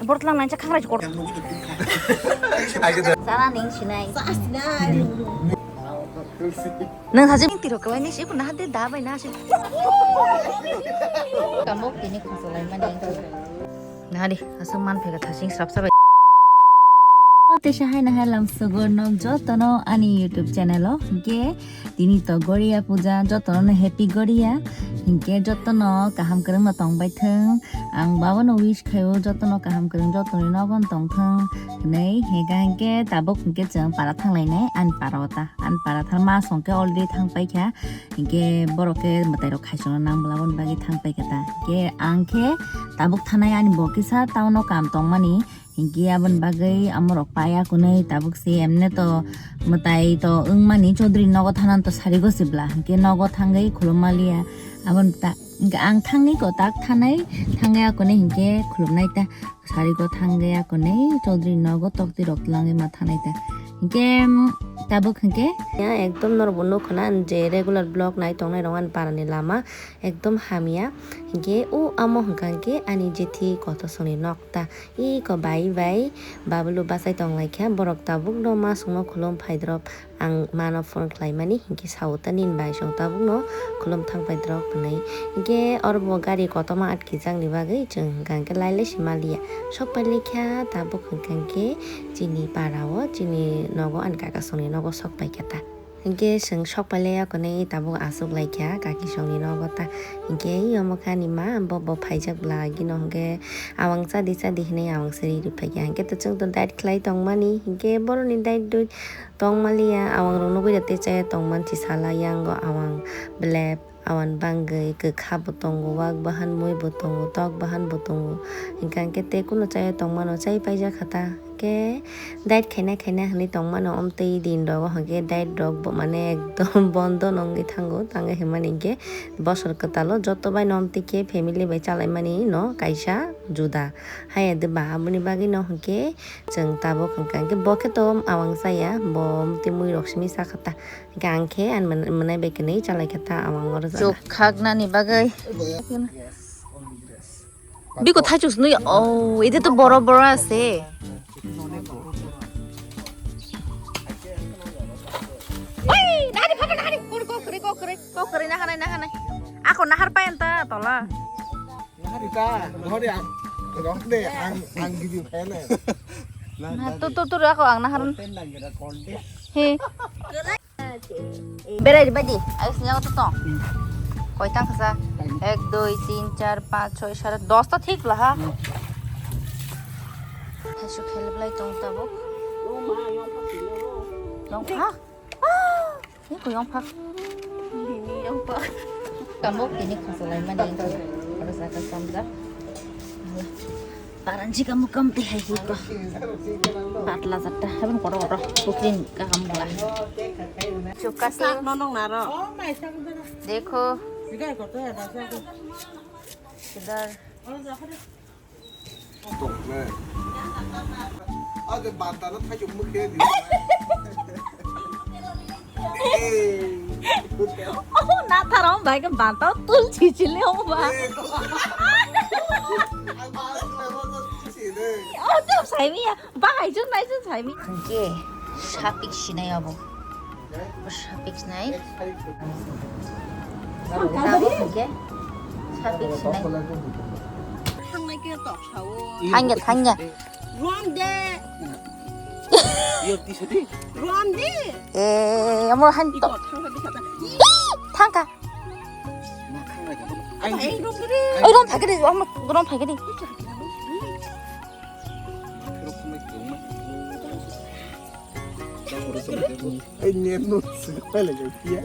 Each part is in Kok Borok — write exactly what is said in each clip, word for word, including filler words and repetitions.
Bortlang nang khangra chukor. Sana ning sinai. Nang saje tiro kwlai ni siku na de da bai na se. Kamok tini khosol lai mani. Nahari, aswk man phega thasing srap sabai. Teisa hai nahai lamsogo nok jotono ani YouTube channel o. Hinkhe tini to Goria puja, jotono happy Goria. Hinkhe jotono kaham kwrwngno tongbai thung. Ang babono wish khaio jotono kaham kwrwng jotoni nogon tongthung. Hwnwi hinkhe hinkhe tabuk hinkhe chwng para thanglainai ani para o ta. Ani para thang ma songkhe already thangpaikha. Hinkhe borok khe mwtai rok khaichangno nang bwla boni bagwi thang paikha ta. Hinkhe ang khe tabuk thanai ani bo kisa town o kam tongmani. Hinkhe aboni bagwi amorok paya kunui tabuk se emne to mwtai to wngmani Chaudhary nogo thanani to sarigo se bwla. Hinkhe nogo thangwi khulum maliya. Aboni ta, hinkhe ang thangwi ko tak thanai thangwi akunui hinkhe khulumnai ta. Sarigo thangwi akonwi Chaudhary nogo tokti rok twlangwi ma thanai ta. Hinkhe, mm, tabuk hinkhe. Ya, ekdom norok bo nukho na, je regular vlog nai tongnai rok ani para ni lama ekdom hamya. Hinkhe o amo hwnkha hinkhe ani jethi kotor songni nok ta. Iko bai bai babulu bachai tonglaikha, borok tabuk no ma songno khulum phaidrop. Ang mano phone khlaimani, hinkhe sao ta nini bai song tabukno khulum thang paidrok hwnwi. Hinkhe oro bo gari kotorma atkijak ni bagwi chwng hwnkha hinkhe lailai se maliya. Sok pailai kha tabuk hwnkha hinkhe chini para o, chini nogo ani kaka songni nogo sok paikha ta. Hinkhe chwng sok pailai ya hwnwi tabuk achuk laikha kaki songni nogo ta. Hinkhe omo kha ni ma bo bo phaijak bwla agino hinkhe awang chadi chadi hwnwi awang se ri rwphaikha. Hinkhe to chwng to diet khlai tongmani hinkhe boroni diet dui tongmaliya, awang rok nugwi da tei chaya tongman chisala yango awang belep, awan bangwi kwkha bo tongo, wak bahan mui bo tongo, tok bahan bo tongo, hinkha hinkhe tei kunu chaya tongmano chai paijak kha ta, hinkhe diet khaina khaina hinwi tongmano omtwi din rogo hinkhe diet rok bo mane ekdom bondo no wngwi thango, tangwi hinmani hinkhe bosor kwtalo joto bai no omtwi khe family bai chalaimani no kaisa juda haya de ba, aboni bagwi no hinkhe. Chwng tabuk hwnkha hinkhe bo khe to awang chaya, bo tei mui rok simi cha kha ta. Hinkhe ang khe ang mwn-, mwnai bai kwnwi chalai kha ta awang oro chana. Chuk khaknani bagwi. Biko thaichuk swnwi, oh, ede to boro boro ase. Oi, nahari, phato nahari, kuri, kokri, kokri, kokri, nahanai, nahanai. Ako nahar payan ta, tola. Nahari ta, rohori ang, rohori ang, ang gidi phene. Na, tu, tu, tu, ako ang naharon. He. Berai di badi, ayo sini aku tuh. Koi tang kasa. Ek, dui, tin, char, panch, choi, sat, dos ta thik lah ha. Hasu khel belai tong tabuk. Long ha. Ni ko yong phak. Ni yong phak. Kamuk ini khasalaimani oro jaga samjak. Paranji kamuk kam tei hai hi ko. Patla jatta, habang koro koro. Pukrin ka kamuk la. Chukka se. Sak nonong naro. Dekho. Idar. Tongnai. Ade bantano thaichuk mukhe di. Eh. Oh, natharo bai ke bantao tul chichile ong ba. Eh, ang bantao tul chichile. Oh, to saimi ya. Bahai jun nai jun saimi. Ke sapik sinai abo. Sapik sinai. Tabuk hwnkhe sapik sinai. Thangnai khe tok sao. Thangya, thangya. Ruam de. Ruam de. Eh, amo han tok. Thangka. Ai, ruam de. Oi, ruam phai khe de, ruam phai khe de. Ai, net no sing pai le ga kia.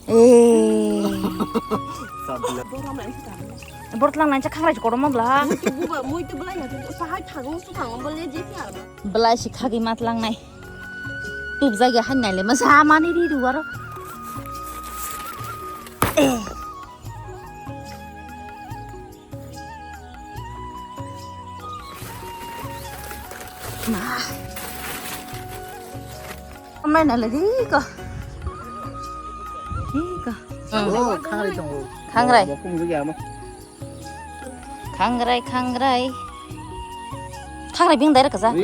Eh. Borok lang nang khangrai kotorma bla. Mui tu buba, mui tu bla ya tu sahai thago su thango bole je kya. Belai si khagwi matlangnai. Tubjak ya hai naile masa mani ri ru aro. Eh. Ma. Amai naile ri ko. Ri ko. Oh, khangrai tongo. Khangrai. Bo khum gya ma. Khangrai, khangrai. Khangrai bing dai rwkha sa.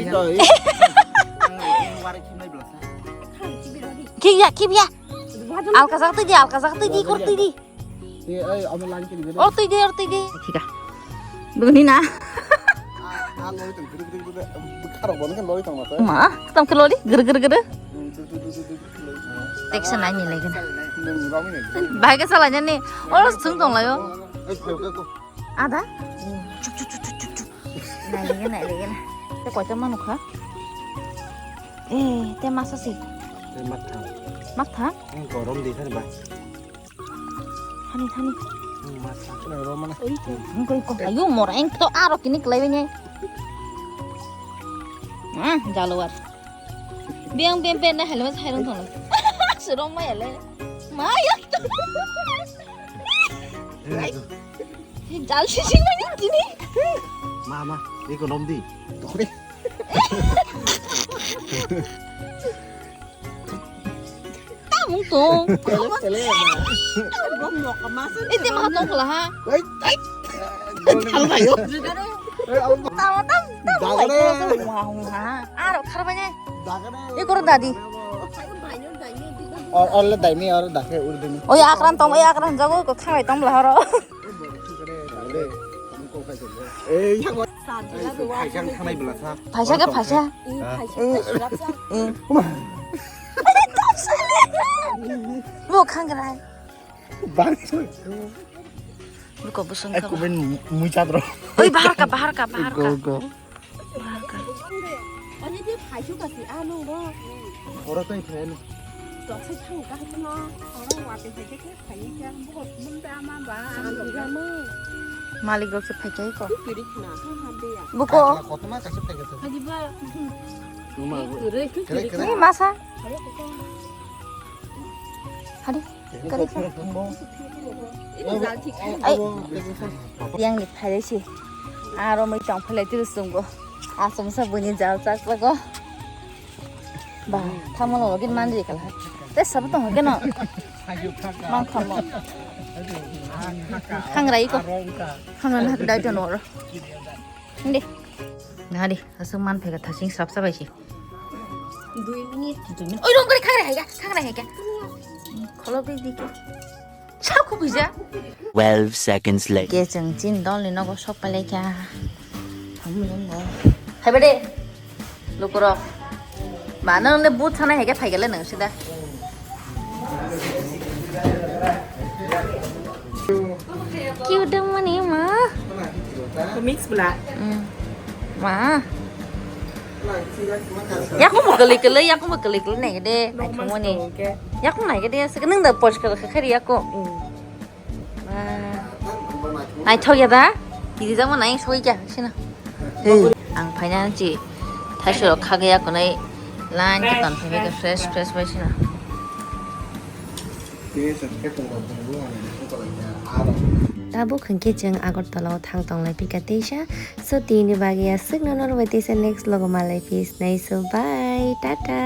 Kibya, kibya. Alka jak twi di, alka jak twi di, kur twi di. Or twi di, or twi di. Thika. Bini na. Ma, tam khe lori, gir gir gir. Teksa nai ni lagi na. Bahai khe salai nani. Oro sung tong laio. Ada? Chup, chup, chup, chup, chup, chup. Nai lege, nai lege na. Te koita manu kha? Eh, te masa si. Te mak tha. Mak tha? Hmm, gorom di thani ba. Thani, thani. Hmm, mas tha. Ro mana. Oi, te. Oi, ko. Ayo, mora eng to aro kini klai bene. Ah, jalowar. Biang, biang, biang, na helmet hai rong thong. Surong ma yale. Ma ya. Jal sising mani tini. Ma, ma, iko nom di. Tokre. Tamung tong. Ete ma tong kala ha. Ai, ai. Tang ayo. Tama tam tam. Dagre. Wah, wah. Aro kharbanya. Dagre. Ikor dadi. Or, or le daimi or dakhe urduni. Oi akran tong, oi akran jago ko khangai tong lahoro. Ei, yang phaisa khanai belasa. Phaisa khe phaisa. Bo khangrai. Bang. Buko busung ka. Kuben mui chadro. Oi, bahar ka, bahar ka, bahar ka. Go, go. Bahar ka. Ani dia phaisu kasi anu bo. Oro tei phaini. Tok sai thang ka hatu no. Oro wate hai ke phai ke buko mun da ma ba. Malik rok se phai kai ko. Buko. Kotoma kaisa phai ka. Hadi ba. Ni masa. Hadi. Yang ni phailai si. Aro mui tong phailai tiru sungbo. Asomsa buni jal chak lago. Ba, tamo no login manri kala. Te sabu tong ke no. Mang khamo. Khangrai ko. Khangrai na dai to no ro. Inde. Na di, asung man phega thasing sap sabai si. Dui minute. Dui minute. Oi, rong kari khangrai haiga, khangrai haiga. Kholo bi di ke. Sa khu bija. Twelve seconds later. Ke cheng chin dol ni nogo sok palai kya. Hai bade. Lukurok. Ba nang le but sana haiga phaigale nang sida. Cute dong mani ma. Mix bla. Hmm. Ma. Yakung bo kwlwi kwlwi, yakung bo kwlwi kwlwi nai de. Naithok mani. Yakung nai de, se nung da post khe khe yakung. Naithok ya da? Kiri jamo nai soi kya sina. Ang phaina chi. Thaisoro khagya kunai line ke ton phai ke fresh fresh bai sina. Tabuk hwnkhe chwng Agartala o thang tong lai phika teisa. So tini bagwi aswk no norok bai teisa next vlog o malai phi sinai. So bye, tata.